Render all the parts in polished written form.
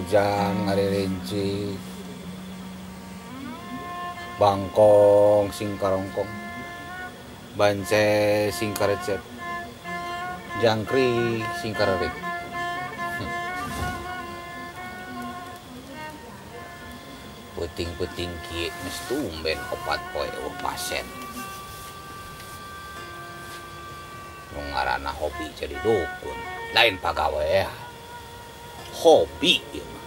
Ujang ngaririnci. Bangkong sing karongkong. Bance sing karecet. Jangkrik sing karerik. Puting-puting kieu geus tumben opat poe eueuh pasien. Nu ngaranna hobi jadi dukun, lain pagawean. Hobi ieu mah.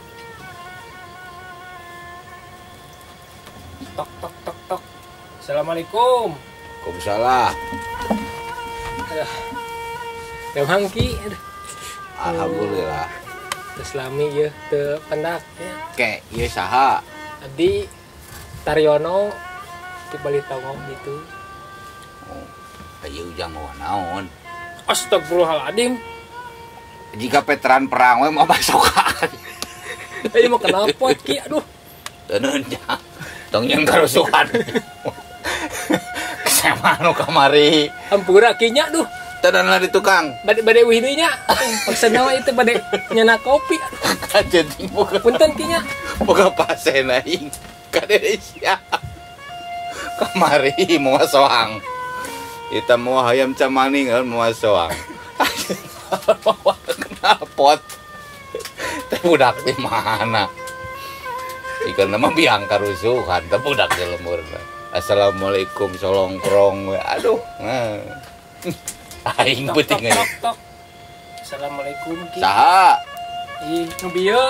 Tok tok tok tok. Assalamualaikum. Waalaikumsalam. Aduh. Memang Ki. Aduh. Alhamdulillah. Terus lami ye teu pendak ya. Ke ieu saha? Abdi Taryono di Balitongo gitu. Oh, ieu ujang mah naon? Astagfirullahaladzim. Jika veteran perang we mau basokan. Ieu mah knalpot Ki, aduh. Teuneun jang. Tong nyeun karusuhan. Kesema nu kamari. Hampura Ki nya duh. Teuneun di tukang. Bade bade uih deui nya. Maksudna mah itu bade nyeuna kopi. Kajeun boga. Punten Ki nya. Boga pasien aing ka Indonesia. Kamari moal soang. Kita mau hayam camaning kan moal soang. Knalpot. Teh budak di mana? Ikan nama biang karusuhan, teh budak di lemurna. Assalamualaikum solongkrong we. Aduh. Nah. Aing peuting tok, tok. Assalamualaikum Ki. Saha? Ih, nu bieu.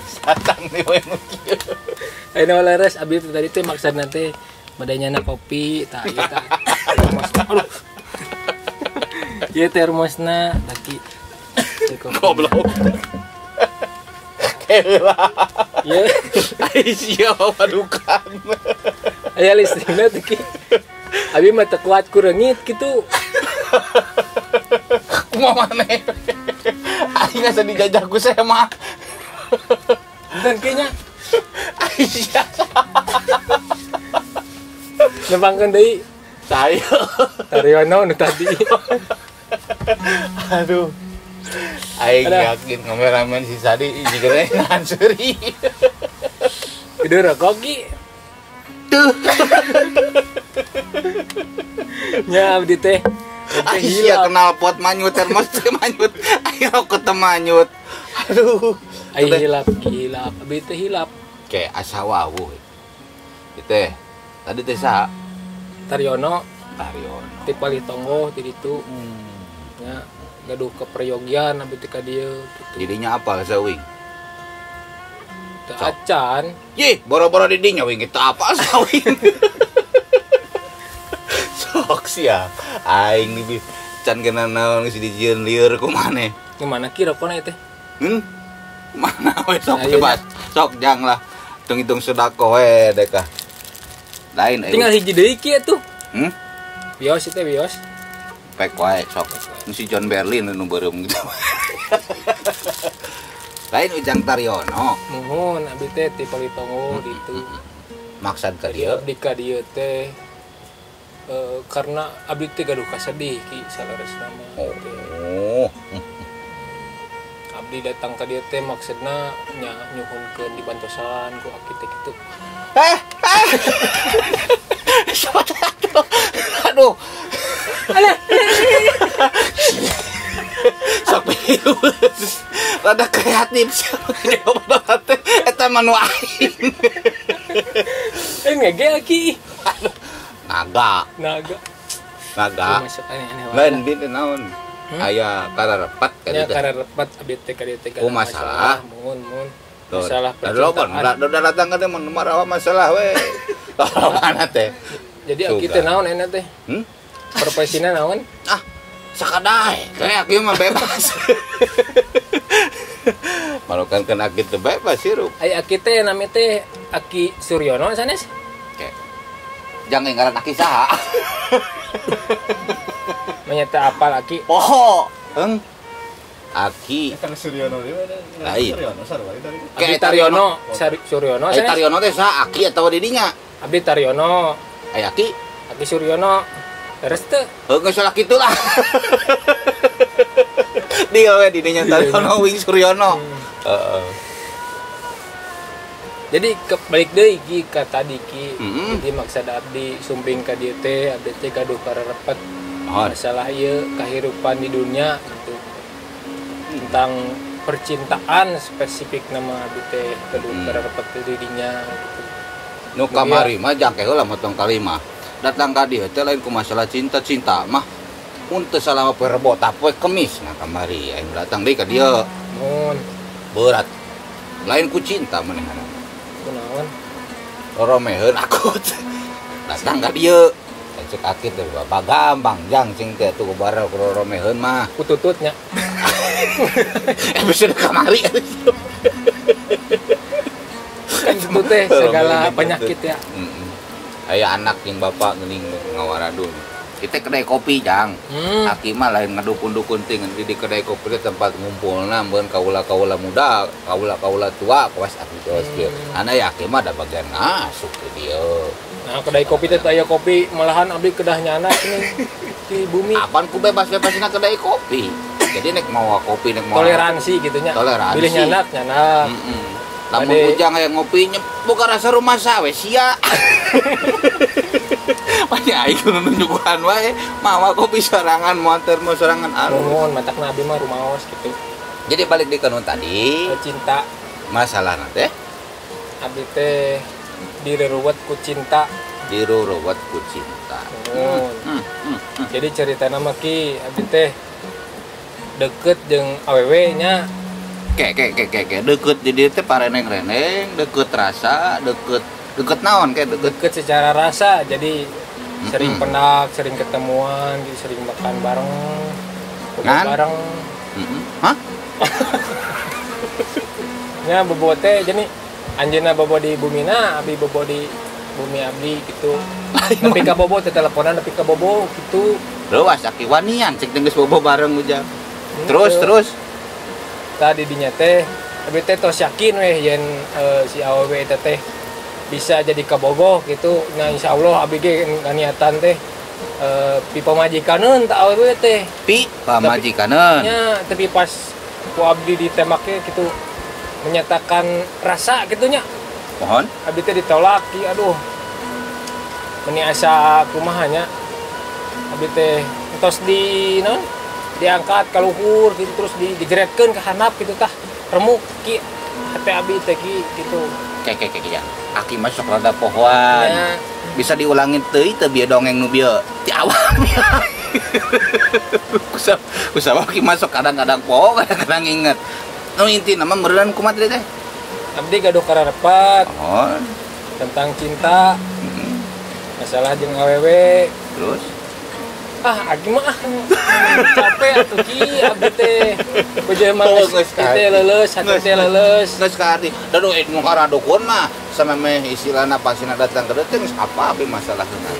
Satang nih we nu kieu. Ayeuna leres abdi teh tadi teh maksudna teh bade nyana kopi tah ieu tah. Aduh. Ieu termosna daki. Goblok. Kela. Ieu ai sia padukan. Aya listrikna teh Ki. Abi mah teu kuat ku reungit kitu. Kumaha maneh? Aing asa dijajah ku saya mah. Punten Ki nya. Ai sia. Nembangkeun deui. Saya Taryono nu tadi. Aduh. Aing yakin kameramen si Sadi jigana nahan seuri. Gede rokok Ki. Tuh. Nya abdi teh. Iya knalpot manyut termos teh manyut. Ayo rokok teh manyut. Aduh. Ai hilap hilap abdi teh hilap. Ke asa wawuh. Ieu teh. Tadi teh saha? Taryono. Taryono. Ti Palitonggo ti ditu. Nya gaduh keperyogian abdi teh ka dieu kitu. Didinya apal sawing? Teu acan. Yih, boro-boro didinya wing kita apal sawing. Sok sia. Aing di can kena naon geus dijieun lieur ku maneh. Kumaha Ki rokona ieu teh? Mana we sok bebas. Sok jang lah. Hitung-hitung sedekah we deka. Lain tinggal hiji deui Ki atuh. Bios teh bios. Pek wae sok. Si John Berlin nu beureum gitu. Lain Ujang Taryono. Muhun abdi teh ti Palitongo ditu. Maksad ka dieu? Abdi ka dieu teh karena abdi teh gaduh kasedih Ki saleresna mah. Oh. Abdi datang ka dieu teh maksudna nya nyuhunkeun dibantosan ku aki teh kitu. Aduh. Alah. Sok rada kreatif siapa teh eta mah nu aing. Ngege Ki. Naga. Naga. Naga. Lain bin naon? Aya kararepat ka ditu. Nya kararepat abdi teh ka dieu teh. Oh masalah. Mun mun. Masalah percintaan. Udah datang ka dieu mun marawa masalah we. Mana teh? Jadi aki teh naon enak teh? Profesina naon? Ah, sakadai. Kayak aki mah bebas. Malukan kan aki teh bebas hirup. Ai aki teh nami teh Aki Suryono sanes? Oke. Jangan ngaran aki saha. Menyata apal aki. Poho. Heng. Aki. Suryono lain. Abdi Taryono, Suryono. Ai Taryono teh saha aki atawa didinya? Abdi Taryono. Ai aki? Aki Suryono. Terus teu? Heuh geus salah kitu lah. Dia we didinya Taryono wing Suryono. Heeh. Jadi balik deui Ki ka tadi Ki. Jadi maksad abdi sumping ka dieu teh abdi teh gaduh kararepet masalah ieu kahirupan di dunia gitu. Tentang percintaan spesifik nama abdi teh gaduh kararepet di dinya gitu. Nu kamari mah jangke heula motong kalima. Datang ka dieu teh lain ku masalah cinta-cinta mah. Mun teu salah poe Rebo tah poe Kemis nah kamari aing datang deui ka dieu. Mun berat. Lain ku cinta manehna. Kunaon? Roromeheun akut. Datang ka dieu. Cek akit teh bapak gampang jang cing teh tuh barel ku roromeheun mah. Kutututnya. Episode kamari. Kan itu teh segala penyakit ya. Aya anak jeung bapak geuning ngawaradun. Kita kedai kopi jang. Aki mah lain ngedukun-dukun ting di kedai kopi teh tempat ngumpulna meureun kaula-kaula muda, kaula-kaula tua, kawas aki kawas kieu. Ana ya aki mah ada bagian ngasup ke dieu. Nah, kedai kopi teh aya kopi malahan abdi kedah nyana nih di bumi. Apaan ku bebas-bebasna kedai kopi. Jadi nek mau kopi nek mau toleransi gitu nya. Toleransi. Bilih nyanak nyanak. Lamun ujang aya ngopi boga rasa rumah sawe sia. Banyak aing nunjukan wae mawa kopi sorangan moal termos sorangan alus. Nuhun matakna abdi mah rumaos gitu. Jadi balik di kanun tadi cinta. Masalahna teh abdi teh direruwet ku cinta. Direruwet ku cinta. Jadi ceritana mah Ki abdi teh deket jeung awewe nya. Ke deket di dieu teh pareneng-reneng, deket rasa, deket naon kayak deket secara rasa. Jadi sering penak, sering ketemuan, gitu, sering makan bareng, bobo bareng. Hah? Nya bobo teh jadi anjeunna bobo di bumina, abdi bobo di bumi abdi gitu. Tapi ka bobo teh teleponan tapi ka bobo gitu. Leuwas aki wanian cek geus bobo bareng ujang. Terus tadi dinya teh abdi teh tos yakin weh yen si awewe eta teh bisa jadi kabogoh gitu. Nah insyaallah abdi ge niatan teh pi pamajikaneun ta awewe teh. Pi pamajikaneun. Nya tapi pas ku abdi ditembaknya gitu menyatakan rasa gitu nya. Mohon abdi teh ditolak ki aduh. Meni asa kumaha nya. Abdi teh tos di naon? Diangkat ka luhur gitu terus dijeretkeun ka handap gitu tah remuk ki hate abdi teh ki gitu. Ke ya. Aki mah sok rada pohoan. Ya. Bisa diulangin teuy teu bieu dongeng nu bieu ti awal. Kusabab aki mah sok kadang-kadang poho, kadang-kadang inget. Nu intina mah meureun kumaha teh? Abdi gaduh kararepet. Oh. Tentang cinta. Masalah jeung awewe. Terus ah aki mah capek atuh Ki abdi teh beujeun mah geus teh leuleus hati teh leuleus geus ka hati da nu ngaradukun mah samemeh istilahna pasina datang ka dieu teh geus apa abdi masalah heuna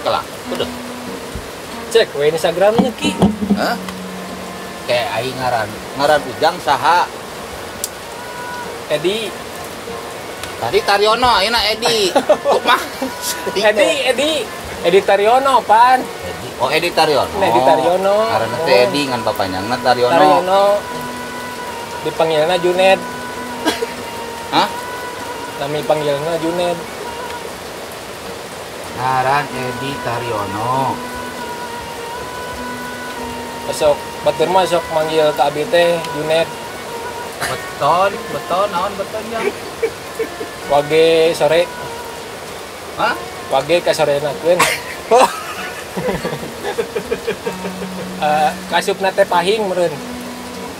kelak udah cek we Instagramnya Ki. Hah kayak aing ngaran ujang saha Edi tadi Taryono ayeuna Edi kumaha Edi Taryono pan. Oh Edi Taryono. Edi Taryono. Karena teh Edi ngan bapaknya Taryono. Taryono. Dipanggilna Juned. Hah? Nami panggilna Juned. Ngaran Edi Taryono. Besok batur mah sok manggil ka abi teh Juned. Beton naon beton jang? Wage sore. Hah? Wage ka sorenakeun. Oh. Kasupna teh pahing meureun.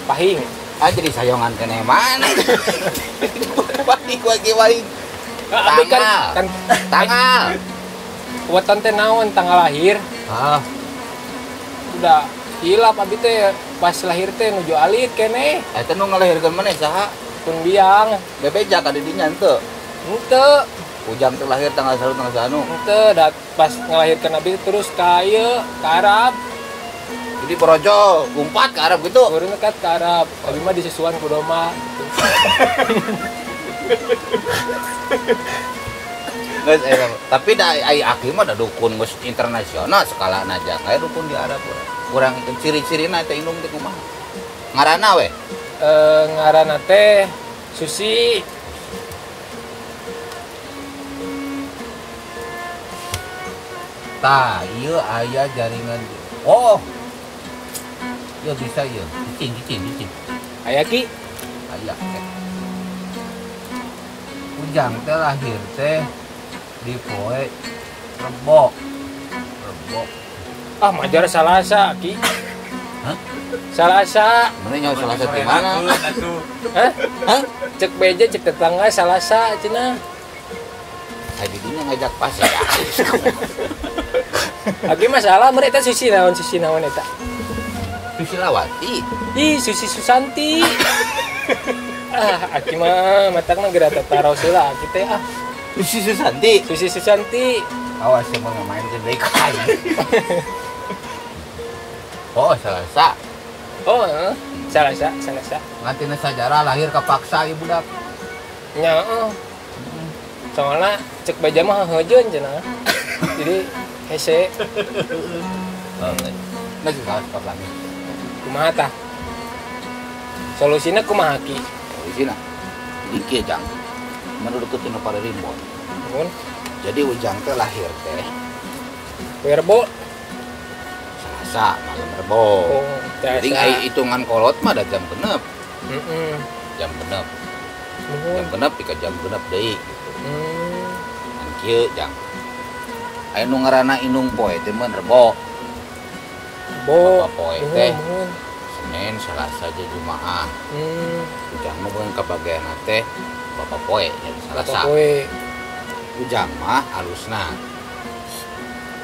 Pahing. Ah jadi sayongan keneh mana? Pahing wage pahing. Tanggal. Kan tanggal. Weton teh naon tanggal lahir? Ah. Udah hilap abi teh pas lahir teh nuju alit keneh. Eta nu ngalahirkeun maneh saha? Pun biang. Bebeja ka di dinya henteu. Henteu. Ujang teh lahir tanggal 1 tanggal 1. Henteu, pas ngalahirkeun abi terus ka ieu ka Arab. Jadi borojo, gumpat ke Arab gitu. Urang dekat ke Arab. Abi mah disusuan ku domba. Geus tapi da ai aki mah da dukun geus internasional skala aja. Kayak dukun di Arab urang. Urang ciri-cirina teh indung teh kumaha? Ngaranna we? Ngaranna teh Susi. Tah, ieu aya jaringan. Oh. Ieu bisa ieu. Cicing. Aya Ki? Aya. Ujang teh lahir teh di poe Rebo. Rebo. Ah, majar Salasa Ki. Hah? Salasa. Mana nyawa Salasa di mana? Hah? Hah? Cek beja cek tetangga Salasa cenah. Tadinya ngajak pas ya. Aki masalah mereka Susi naon eta? Susilawati. Ih, Susi Susanti. Ah, aki mah matangna geura tataros heula aki teh ah. Susi Susanti. Susi Susanti. Awas ya mau main deui ka aing. Oh, Salasa. Oh, Salasa, Salasa. Ngantina sajarah lahir kepaksa ieu budak. Nya heeh. Soalna cek baja mah heujeun cenah. Jadi hese. Nah, salah cepat lagi. Kumaha tah? Solusina kumaha Ki? Solusina. Iki Jang. Menurut tinu Parerimbon. Mun. Jadi Ujang teh lahir teh Rebo. Selasa malam Rebo. Oh, jadi ai hitungan kolot mah da jam genep. Heeh. Jam genep. Jam genep pika jam genep deui gitu. Kan kieu Jang. Aya nu ngaranna indung poe teh mun Rebo. Rebo. Poe teh Senin, Selasa, Jumaah. Ujang mah mun kabagian teh bapak poe jadi Selasa. Bapak poe. Ujang mah alusna.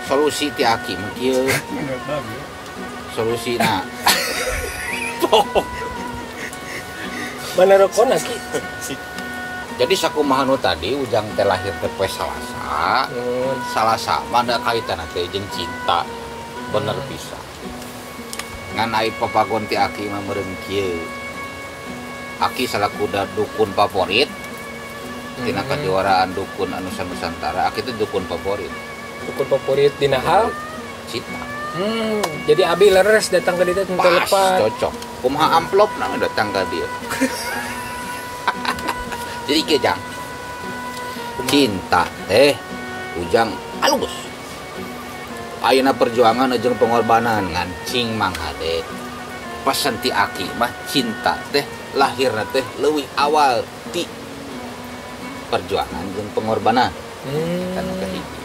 Solusi ti aki mah kieu. Solusina. Mana rokona Ki? Jadi sakumaha nu tadi Ujang teh lahir teh poe Salasa. Salasa mah da kaitanna teh jeung cinta. Bener pisan. Ngan ai papagon ti aki mah meureun kieu. Aki salaku dukun favorit. Tina kejuaraan dukun anu Nusantara, aki teh dukun favorit. Dukun favorit dina hal cinta. Jadi abi leres datang ke dieu teh lepat. Cocok. Kumaha amplopna datang ka dieu. Jadi kieu Jang. Cinta teh Ujang alus. Ayeuna perjuangan jeung pengorbanan ngan cing mang hade. Pesan ti aki mah cinta teh lahirna teh leuwih awal ti perjuangan jeung pengorbanan. Kan kahiji.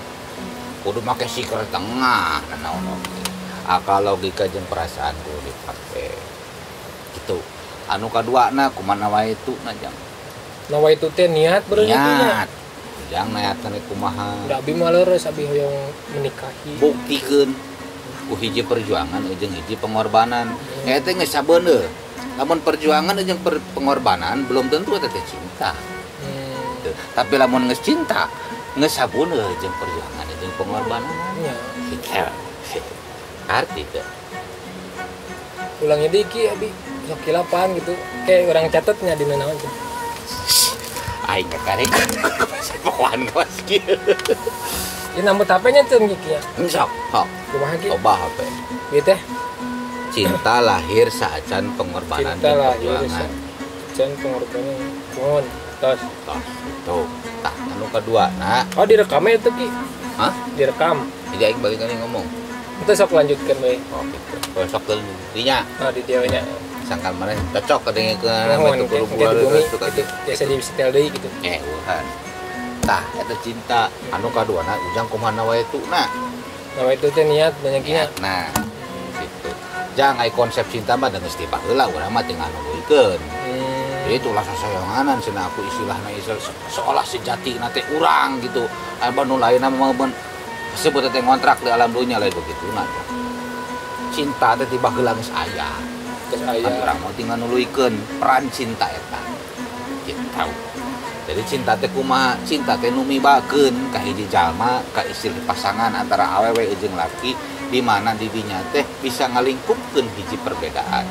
Kudu make siker tengah naon oge. Akal logika jeung perasaan kudu dipake. Gitu. Anu kaduana kumaha wae tu na Jang. Na wae tu teh niat beureun niat. Jang niatna kumaha? Da abi mah leres abi hoyong menikahi. Buktikeun ku hiji perjuangan jeung hiji pengorbanan. Eta teh geus sabeuneuh. Lamun perjuangan jeung pengorbanan belum tentu eta teh cinta. Tapi lamun geus cinta geus sabeuneuh jeung perjuangan jeung pengorbanan. Nya. Gitu. Arti teh. Ulangi deui Ki abi sok kilapan gitu. Kayak orang catetnya dina naon teh. Aing karek pokokan kelas kieu. Ieu nambut HP-nya teu Ki ya. Sok, sok. Kumaha Ki? Coba HP. Ieu teh cinta lahir saacan pengorbanan cinta lahir saacan pengorbanan. Mohon tos. Tos. Tuh. Tah anu kadua na. Oh direkamnya itu Ki. Hah? Direkam. Jadi aing balik kali ngomong. Itu sok lanjutkan bae. Oh gitu. Oh, sok dinya. Oh di dieu nya. Sangkan mana cocok kadengkeun batu kudu gitu. Biasa di setel deui gitu. Wuhan. Tah eta cinta anu kaduana Ujang kumaha wae tu na. Nah itu teh niat banyak nya. Nah, gitu. Jang ai konsep cinta mah geus ti baheula urang mah tinggal nungguikeun. Jadi itulah sasayanganan cenah aku istilahna seolah sejati na teh urang gitu. Aba nu lainna mah sebut teh ngontrak di alam dunia lain begitu nah. Cinta teh ti baheula geus aya. Geus aya. Urang mah tinggal nuluikeun peran cinta eta. Gitu. Jadi cinta teh kumaha? Cinta teh nu mibakeun ka hiji jalma, ka istilah pasangan antara awewe jeung laki di mana didinya teh bisa ngalingkupkeun hiji perbedaan.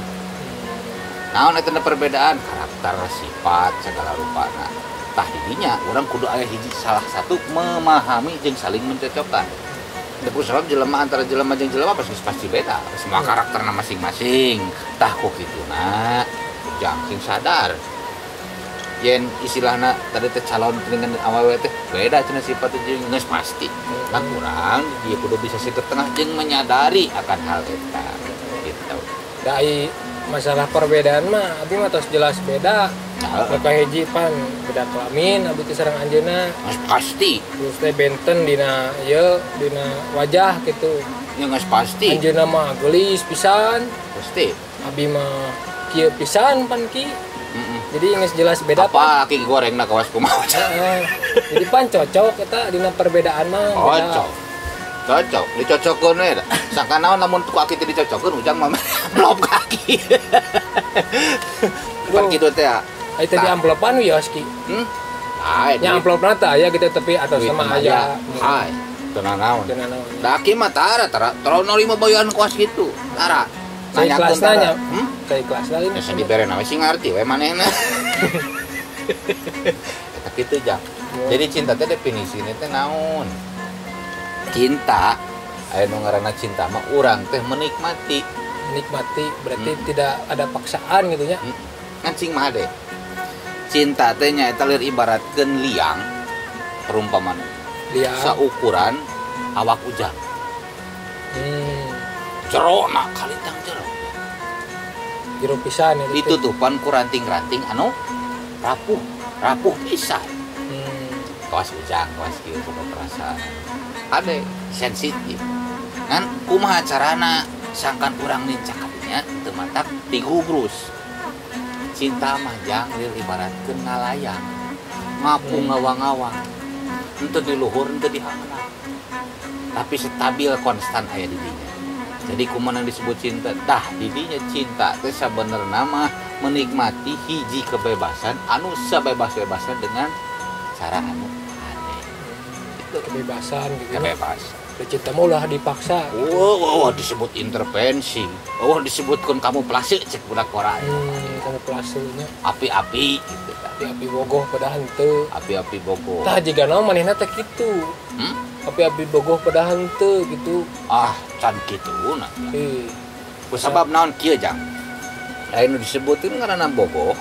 Naon eta perbedaan? Karakter, sifat, segala rupana. Tah didinya urang kudu aya hiji salah satu memahami jeung saling mencocokkan. Teu sabab jelema antara jelema jeung jelema pasti beda. Semua karakterna masing-masing. Tah ku kituna Ujang sing sadar. Yen istilahna tadi teh calon dengan awewe teh beda cenah sifat jeung geus pasti. Nah kurang dia kudu bisa sikap tengah jeung menyadari akan hal eta gitu. Da masalah perbedaan mah abi mah tos jelas beda. Maka hiji pan beda kelamin abi teh sareng anjeunna. Geus pasti. Terus teh benten dina ieu dina wajah gitu. Ya geus pasti. Anjeunna mah geulis pisan. Pasti. Abi mah kieu pisan pan ki. Jadi geus jelas beda apa aki gorengna kawas kumaha. Jadi pan cocok eta dina perbedaan mah. Cocok. Cocok, dicocokkeun we. Sangka naon lamun ku aki teh dicocokkeun ujang mah amplop ka aki. Pan kitu teh. Ai teh di amplopan wios ki. Ai. Nya amplopna teh aya gitu tapi atas sama aya. Hai. Teu nanaon. Da aki mah tara tara terlalu narima bayaran kuas kitu. Tara. Nanyakeun tara. Keikhlasan lain. Ya dibere nawe sing ngarti we manehna. Eta kitu jang. Jadi cinta teh definisine teh naon? Cinta aya nu ngaranna cinta mah urang teh menikmati. Menikmati berarti tidak ada paksaan gitu nya. Ngan cing mah deh. Cinta teh nyaeta lir ibaratkeun liang perumpamaan. Liang saukuran awak ujang. Jerona kalitang jero. Jero pisan eta. Ditutupan ku ranting-ranting anu rapuh, rapuh pisan. Kawas ujang, kawas kieu boga perasaan. Ade sensitif. Ngan kumaha carana sangkan urang nincak kadinya teu matak digubrus. Cinta mah jang lir ibaratkeun ngalayang. Ngapung ngawang-ngawang. Henteu di luhur, henteu di handap. Tapi stabil konstan aya di dinya. Jadi kumaha disebut cinta? Tah didinya cinta teh sabenerna mah menikmati hiji kebebasan anu sabebas-bebasna dengan cara anu aneh. Itu kebebasan gitu. Kebebasan. Cinta mah ulah dipaksa. Wah, wah disebut intervensi. Wah, disebutkeun kamuflase cek budak Korea. Kamuflasenya. Api-api gitu tah. Api-api bogoh padahal henteu. Api-api bogoh. Tah jiga naon manehna teh kitu. Api-api bogoh padahal henteu gitu. Ah, can kitu na. Ku sabab naon kieu jang? Lain nu disebutkeun ngaranna bogoh.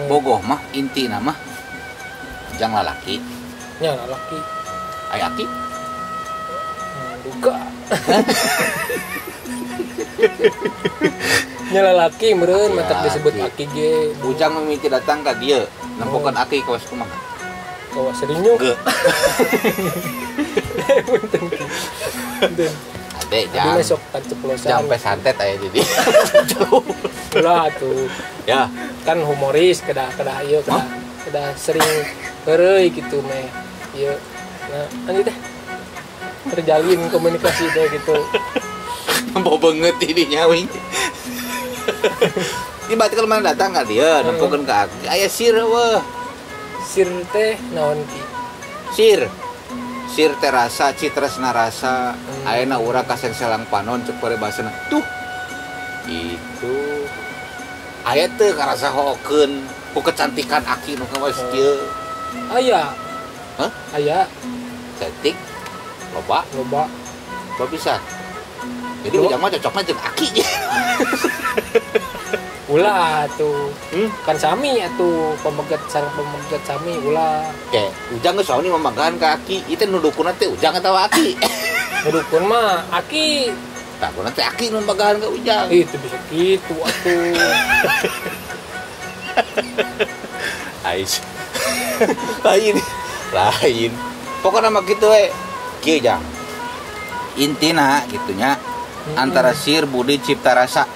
Bogoh mah intina mah jang lalaki. Nya lalaki. Aya aki? Duka. Nya lalaki meureun matak disebut aki ge. Ujang mimiti datang ka dieu, nempokeun aki kawas kumaha? Kawas rinyuk. Ge. Punten. Ade jang. Abi sok kaceplosan. Jampe santet aya di dieu. Ulah atuh. Ya, kan humoris kedah kedah ieu kedah. Kedah sering heureuy kitu meh. Ieu. Nah, anjir teh. Terjalin komunikasi deh gitu. Mau banget ini nyawing. Ini berarti kalau mana datang ka dia, nempokeun ka aki. Aya sir weh. Sir teh naon ki? Sir. Sir teh rasa, citresna rasa. Ayeuna urang kaseng selang panon cek paribasana. Tuh. Itu. Aya teu karasa hokeun ku kecantikan aki nu kawas kieu. Aya. Hah? Aya. Cantik. Loba, loba, loba bisa. Jadi ujang mah cocoknya jeung aki. Ulah tuh, kan sami atuh pemegat sareng pemegat sami ulah. Oke, ujang geus sauni memegahan ka aki, ieu teh nu dukunna teh ujang atawa aki? Nu dukun mah aki. Tah kuna teh aki nu memegahan ka ujang. Itu bisa kitu atuh. Ais. Lain. Lain. Pokokna mah kitu we. Kieu jang. Intina gitunya antara sir budi cipta rasa.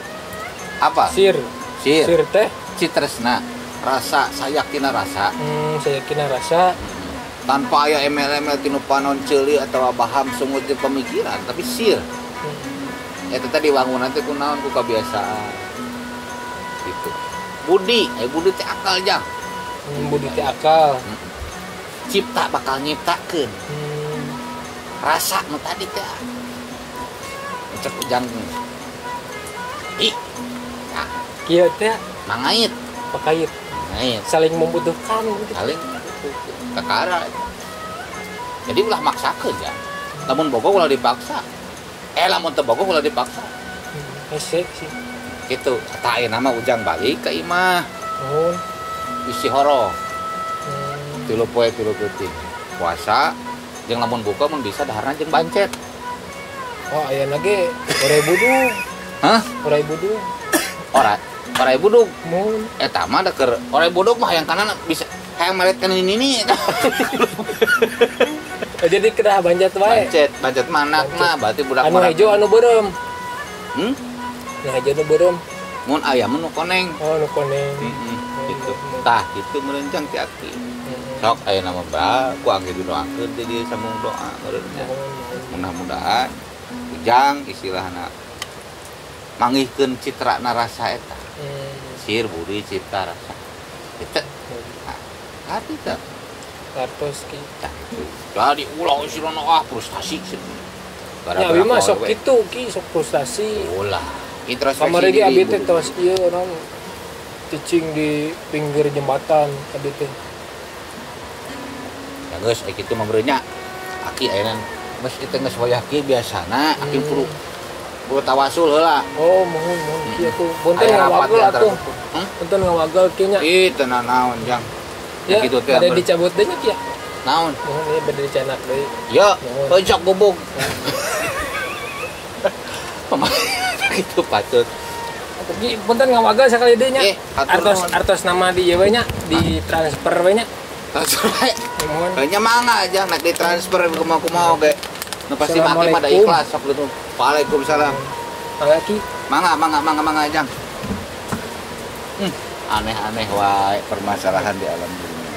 Apa? Sir. Sir. Sir teh citresna rasa sayatina rasa. Sayatina rasa. Tanpa aya MLML tinu panon ceuli atawa baham sungut di pemikiran, tapi sir. Eta tadi wangunan teh kunaon ku kabiasaan. Gitu. Budi, budi teh akal jang. Budi teh akal. Cipta bakal nyiptakeun. Rasa nu tadi teh. Cek ujang. Ih. Nah, kieu teh mangait, pakait. Mangait. Saling membutuhkan gitu. Saling kakara. Jadi ulah maksakeun ya. Lamun bogoh ulah dipaksa. Lamun teu bogoh ulah dipaksa. Hese sih. Kitu tah ayeuna mah Ujang balik ka imah. Nuhun. Istihoroh. 3 poe 3 peuting. Puasa jeung lamun buka mun bisa daharna jeung bancet. Oh, ayeuna ge orai budug. Hah? Orai budug. Orai budug. Mun eta mah da keur orai budug mah hayang kana bisa hayang maletkeun ini nih. Jadi kedah banjet wae. Bancet manak mah berarti budak anu hejo anu beureum. Anu hejo anu beureum. Mun aya mah nu koneng. Oh, nu koneng. Heeh, gitu. Tah, kitu meureun ti aki. Sok ayeuna mah ba ku angge didoakeun di dieu sambung doa meureun nya. Mudah-mudahan Ujang istilahna manggihkeun citra rasa eta. Sir budi cipta rasa. Kitu. Hati teh. Kartos ki. Jadi ulah istilahna ah frustasi sih. Ya abi mah sok kitu ki sok frustasi. Ulah. Introspeksi kamari ge diri. Abi teh tos ieu orang cicing di pinggir jembatan abi teh. Ya geus aya kitu mah nya. Aki ayeuna geus kitu geus wayah kieu biasana aki kudu tawasul heula. Oh, mohon ki atuh. Punten ngawagel atuh. Punten ngawagel ki nya. Ih, teu nanaon jang. Ya, gitu teh bade dicabut deui nya ki ya. Naon? Mohon ieu bade dicanak deui. Ya, pojok gubuk. Gitu patut. Ki punten ngawagel sakali deui nya. Artos nama di ieu we nya, di transfer we nya. Transfer we. Mohon. Nya mangga aja nek ditransfer kumaha-kumaha oge. Nu pasti make mah da ikhlas sok gitu. Waalaikumsalam. Mangga ki. Mangga jang. Aneh-aneh wae permasalahan di alam dunia.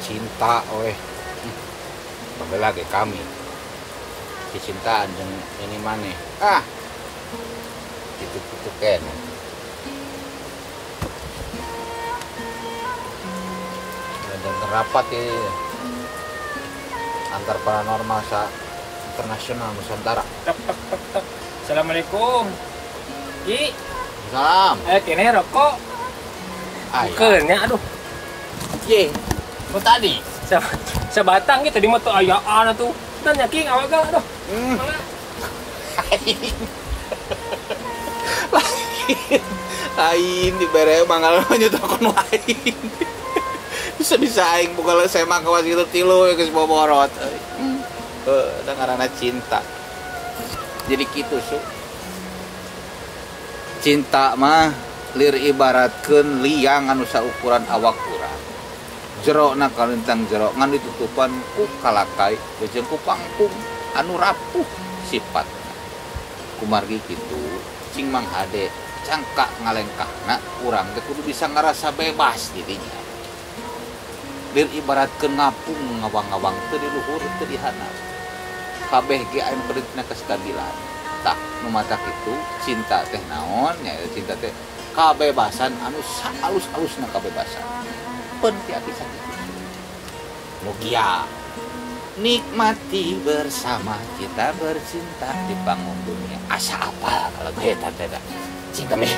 Cinta weh. Baheula ge kami. Kecintaan jeung ini maneh. Ah. Kitu-kitu keneh. Dan terapat ya antar paranormal sa internasional Nusantara. Tok tok tok tok. Assalamualaikum. Ki. Salam. Kene rokok. Ayo. Nya aduh. Ye. Nu tadi. Sabatang ge tadi mah teu ayaan atuh. Dan nya ki ngawagal aduh. Lain dibere manggal nyutokon lain. Bisa-bisa aing buka semang kawas gitu tilu geus boborot. Heuh, ngaranna cinta. Jadi kitu su. Cinta mah lir ibaratkeun liang anu saukuran awak urang. Jerona kalintang jero ngan ditutupan ku kalakai jeung ku pangpung anu rapuh sifatna. Kumargi kitu cing mang hade cangka ngalengkahna urang teh kudu bisa ngarasa bebas dirinya. Lir ibaratkeun ngapung ngawang-ngawang teu di luhur teu di handap. Kabeh ge anu perintahna kestabilan. Tah nu matak kitu cinta teh naon nya cinta teh kabebasan anu saalus-alusna kabebasan. Pun ti aki sakitu. Mugia nikmati bersama kita bercinta di panggung dunia. Asa apa kalau eta teh cinta meh.